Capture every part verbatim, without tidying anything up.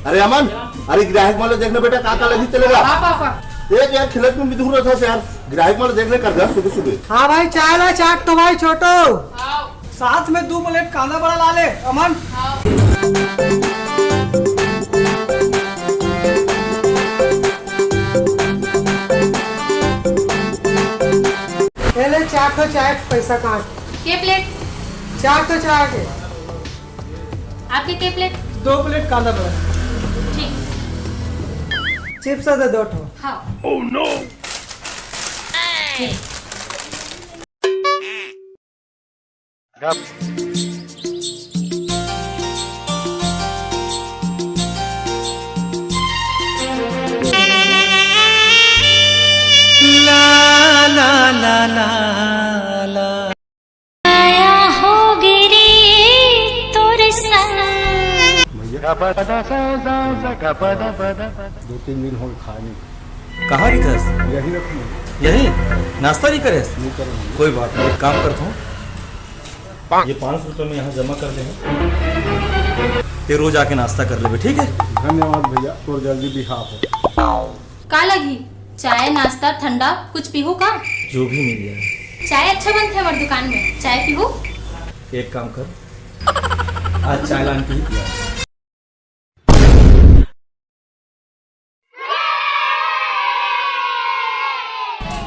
अरे अमन, अरे गिराहक मन ल देख ना बेटा, का का लगही तेला। हाँ पापा। ए यार, खिलत में भी दूर रहत हस यार, गिराहक मन ल देख ले कर दे सुबह सुबह। हाँ भाई, चाय ला चाट तो भाई छोटू। हाँ। साथ में दू प्लेट कांदा बड़ा ला ले अमन। हाँ। ये ले चार ठो चाय के पैसा काट। के प्लेट? चार ठो चाय के। आपके के प्लेट? दो प्लेट कांदा बड़ा। ठीक। चिप्स दे दो ठो। हाँ। Oh no! ठीक। ला ला ला ला ला। आया हो गिरी तोर संग। भैया, दो तीन दिन हो खाए नहीं। कहाँ रहिथस? यही रखूँ। यही? नाश्ता नहीं करे? नहीं करे। कोई बात नहीं, एक काम करता हूँ, ये पाँच सौ रुपये में यहाँ जमा कर दे। ते रोज आके नाश्ता कर लेबे, ठीक है? धन्यवाद भैया, तोर जल्दी बिहाव हो। का लगही? चाय, नाश्ता, ठंडा, कुछ पीहू का? जो भी मिल जाए। चाय अच्छा बनथे हमर दुकान में, चाय पीहू? एक काम कर, आज चाय लान के ही पिया।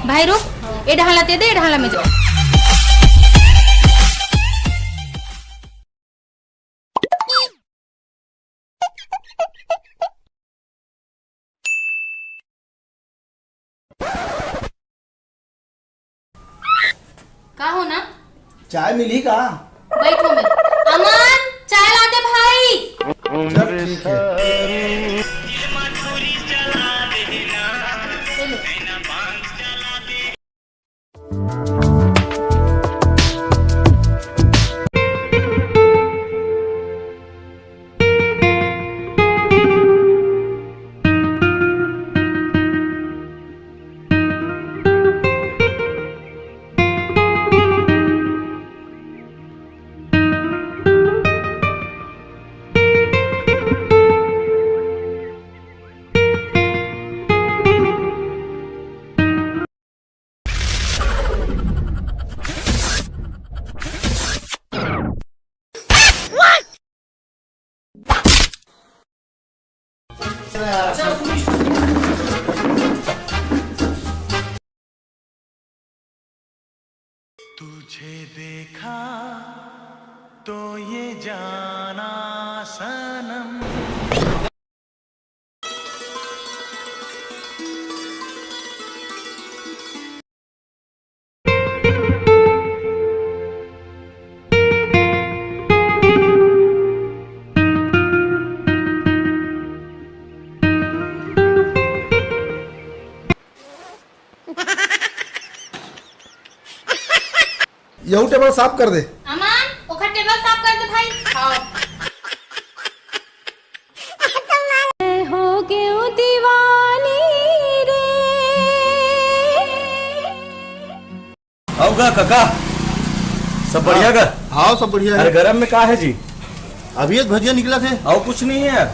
भाई रुक, ए ढाला ते दे, ए ढाला में जा। का हो ना? चाय मिली का? बैठो मैं। अमन, चाय ला दे भाई। चल ठीक है। तुझे देखा तो ये जाना सनम। यहू टेबल साफ कर दे। अमन, ओखर टेबल साफ कर दे भाई। हाँ। हो गेहूं दीवानी रे। अउ गा कका, सब बढ़िया गा? हाँ, सब बढ़िया है। अरे गरम में का है जी? अभी ये भजिया निकला थे। अउ कुछ नहीं है?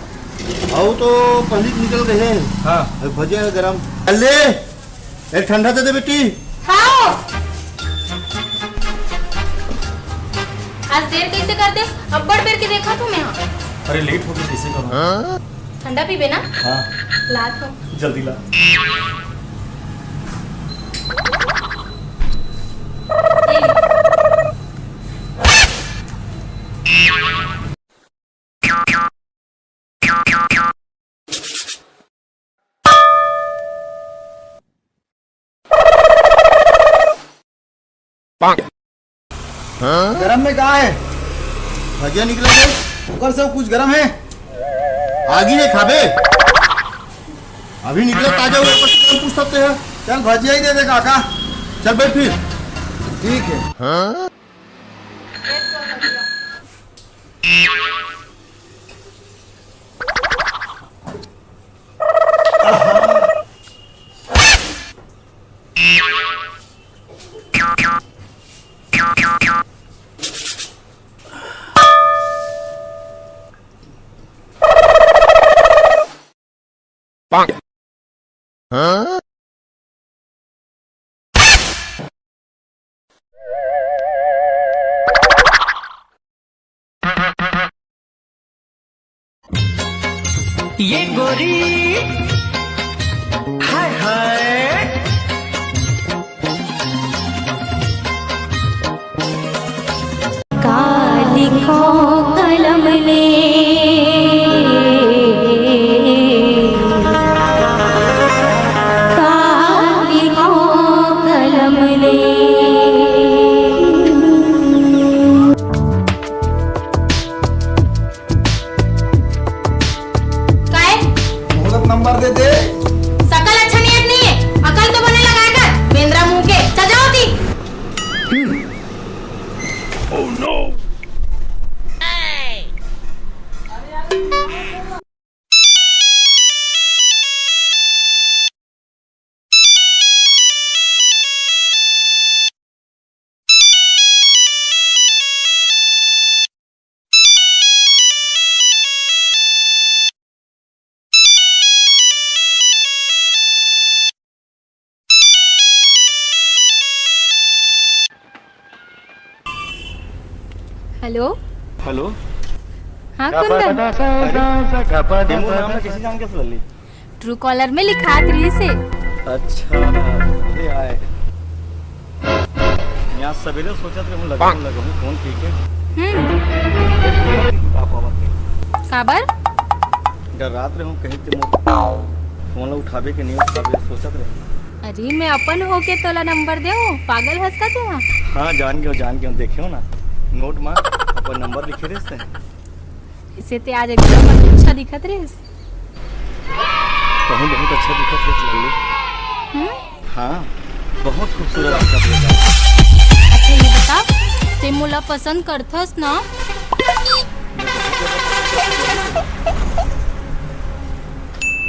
अउ तो पहले निकल गए हैं। हाँ। अभी भजिया है गरम। अल्ले, एक ठंडा दे दे बेटी। हाँ। आज देर कैसे कर दे? अब्बड़ बेर के देखा तू मैं। अरे लेट हो गई, कैसे करूँ? हाँ? ठंडा पीबे ना? हाँ। ला तो। जल्दी ला। ये ले। गरम में का है? भजिया निकला है। ऊपर से कुछ गरम है? आगी है खाबे? अभी निकला ताजा हुआ, ऊपर से गरम पूछ सकते हैं। चल भजिया ही दे दे काका। चल बैठ फिर। ठीक है। ये गोरी, हाय हाय। का लिखो कलम ले, का लिखो कलम ले। काय? मोला नंबर दे दे। सकल अच्छा नियत नहीं है, अकल तो बने लगा कर, बेंदरा मुंह के। चल जाओ ती। हेलो। हेलो। हाँ, कुंदन। अरे, ये मोर नाम ला कइसे जान गेस, लल्ली? ट्रू कॉलर में लिखात रहिस हे। अच्छा, अरे आय। मैं आज सवेरे सोचत रहूं, लगाऊं, लगाऊं फोन, ठीक है? हम्म। आ पावत नहीं। काबर? डर्रात रहूं, कहीं ते मोर फोन ला उठाबे के नहीं उठाबे, सोचत रहूं। अरे, मैं अपन होके तोला नंबर देहूं, पागल हस का तेहा? हाँ, जान गेंव, जान गेंव, देखेंव ना, नोट मा अपन नंबर लिखे रहिस ते। इसे ते आज एकदम अच्छा दिखत रहिस। तहूं बहुत अच्छा दिखत रहिस, लल्ली। हम्म? हाँ, बहुत खूबसूरत दिखत रहिस। अच्छा, ये बता, ते मोला पसंद करथस ना?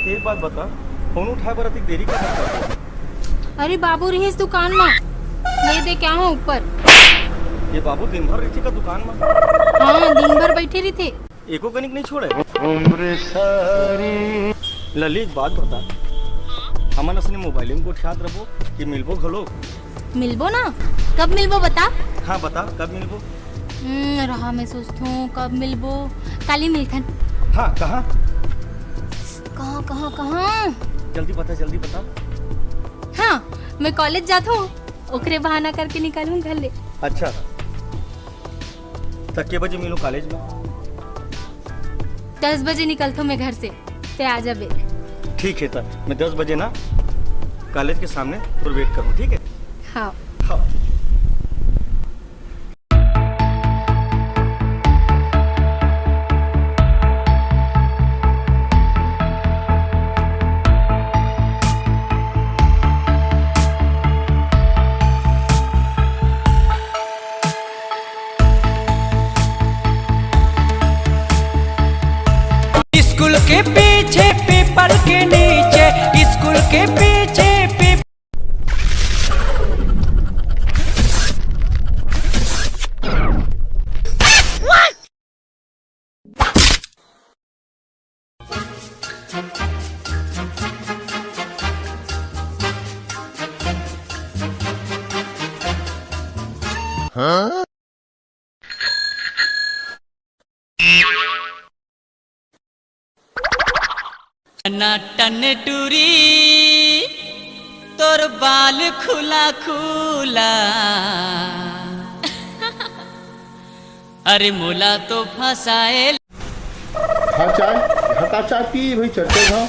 एक बात बता, फोन उठाए बर अतिक देरी का करत हस? अरे, बाबू रहिस दुकान मा, ले दे के आए हंव ऊपर। ये बाबू दिन भर रहिथे का दुकान मा? हाँ, दिन भर बइठे रहिथे। एको कनिक नहीं छोड़े। लल्ली, एक बात बता, हमन असने मोबाइल में गोठियात रहिबो कि मिलबो घलो? मिलबो ना, कब मिलबो बता? हाँ, बता, कब मिलबो? हम्म, रहा, मैं सोचथों, कब मिलबो? काली मिलथन। हाँ, कहाँ? कहाँ, कहाँ, कहाँ? जल्दी बता, जल्दी बता। हाँ, मैं कॉलेज जाथों, ओकरे बहाना करके निकलहूँ घर ले। अच्छा, त के बजे मिलूँ कॉलेज में? दस बजे निकलथों मैं घर से, ते आ जाबे। ठीक है, त मैं दस बजे ना कॉलेज के सामने तोर वेट करूँ, ठीक है? हाँ। हाँ। स्कूल के पीछे पीपल के नीचे, स्कूल के पीछे पीपल टनाटन टूरी, तोर बाल खुला खुला। अरे मोला तो फसाए। हाँ चाय, हाँ का चाय पी भाई, चर्चा था।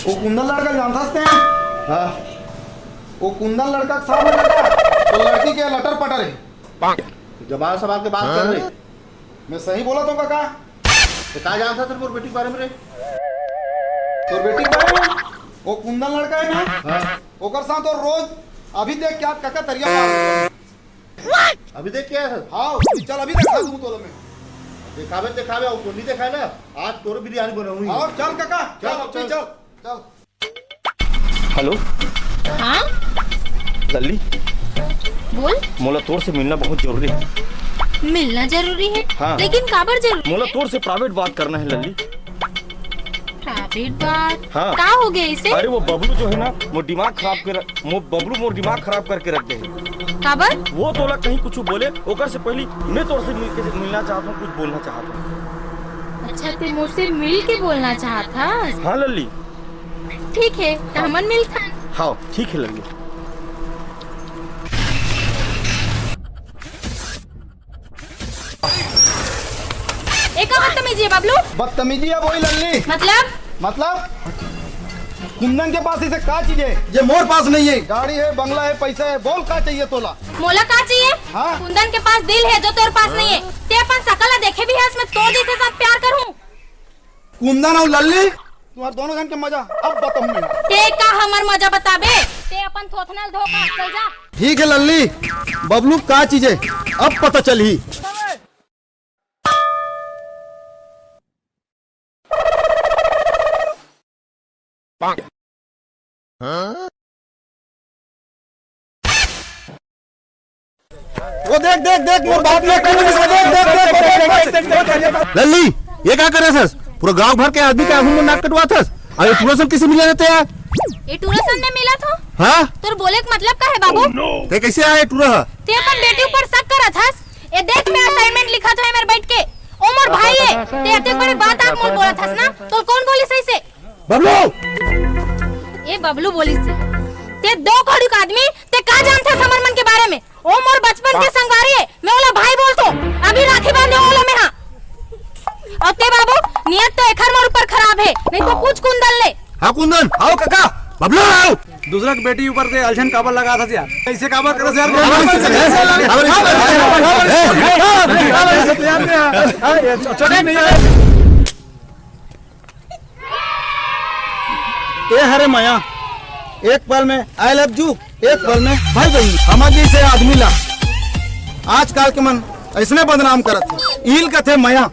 वो कुंदन लड़का जानथस तें? हाँ। वो कुंदन लड़का के साथ में लड़का, तो लड़की के लटर पटर है। जबान संभाल के बात कर रही। मैं सही बोला तो काका? तो का जानथस मोर बेटी के बारे में रे? तोर बेटी के बारे में? वो कुंदन लड़का है ना? हाँ। ओकर साथ तो रोज अभी देख क्या काका तरिया मार। अभी देख क्या है? हाँ, चल अभी देखा दूँ तोला मैं। देखावे, देखावे, और तो नहीं देखा ना, आज तोर बिरयानी बनाऊंगी। और चल काका, चल, चल, चल, चल। चल। हेलो। हाँ? लल्ली। बोल। मोला तोर से मिलना बहुत जरूरी है। मिलना जरूरी है। हाँ। लेकिन काबर जरूरी मोला है? तोर से प्राइवेट बात करना है लल्ली। प्राइवेट बात? हाँ। का हो गया इसे? अरे वो बबलू जो है ना, वो दिमाग खराब कर, वो बबलू मोर दिमाग खराब करके रख दे। काबर? वो तोला कहीं कुछ बोले, ओकर से पहले मैं तोर से मिलके, मिलना चाहता हूँ, कुछ बोलना चाहता हूँ। अच्छा, ते मोर से मिल के बोलना चाहत हस? हाँ लल्ली। ठीक है, त हमन मिलथन। हाँ, ठीक है लल्ली। एका बदतमीजी है बबलू। बदतमीजी है वही लल्ली। मतलब? मतलब? कुंदन के पास इसे का चीज है? ये मोर पास नहीं है। गाड़ी है, बंगला है, पैसा है, बोल का चाहिए तोला? मोला का चाहिए? हाँ? कुंदन के पास दिल है जो तोर पास नहीं है। ते अपन सकल ला देखे भी है, मैं तोर जैसे साथ प्यार करूँ। कुंदन अउ लल्ली, तुम्हार दोनों झन के मजा अब बताहूं मैं। ते का हमर मजा बताबे? ते अपन थोथना ल धोखा, चल जा। ठीक है लल्ली, बबलू का चीज है, अब पता चलही। वो देख, देख, देख, मोर बाप ने कहीं नहीं, वो देख, देख, देख, देख, देख, देख, देख। लल्ली, ये का करे हस? पूरा गांव भर के आदमी के आगू में नाक कटवात हस। अउ ये टूरा सन किसे मिले रहते यार? ये टूरा सन में मिला थो? हाँ? तोर बोले के मतलब का है बाबू? ते कैसे आए टूरा हा? ते अपन बेटी ऊपर शक करत हस? ये देख, मैं असाइनमेंट लिखत हों मेर बैठ के। ओ मोर भाई है, ते अतेक बड़े बात आप मोल बोलत हस ना? तोल कौन बोलिस ऐसे? बबलू! ए बबलू बोलिस हे। ते दो कौड़ी का आदमी, ते का जानथस हमर मन के बारे में? ओ मोर बचपन के संगवारी हे, मैं ओला भाई बोलथों। अभी राखी बांधे ओला मैं हा। अउ ते बाबू, नियत तो एखर मोर ऊपर खराब हे, नहीं तो पूछ कुंदन ले। हाँ कुंदन, आओ काका, बबलू आओ। दूसरा के बेटी ऊपर से अलझन काबर लगाथस यार? ऐसे काबर करस यार? छोटे नहीं यार। ए हरे मया, एक पल में I love you, एक पल में भाई बहन। हमर जैसे आदमी ला आजकल के मन ऐसने बदनाम करत हे। इल कथे मया,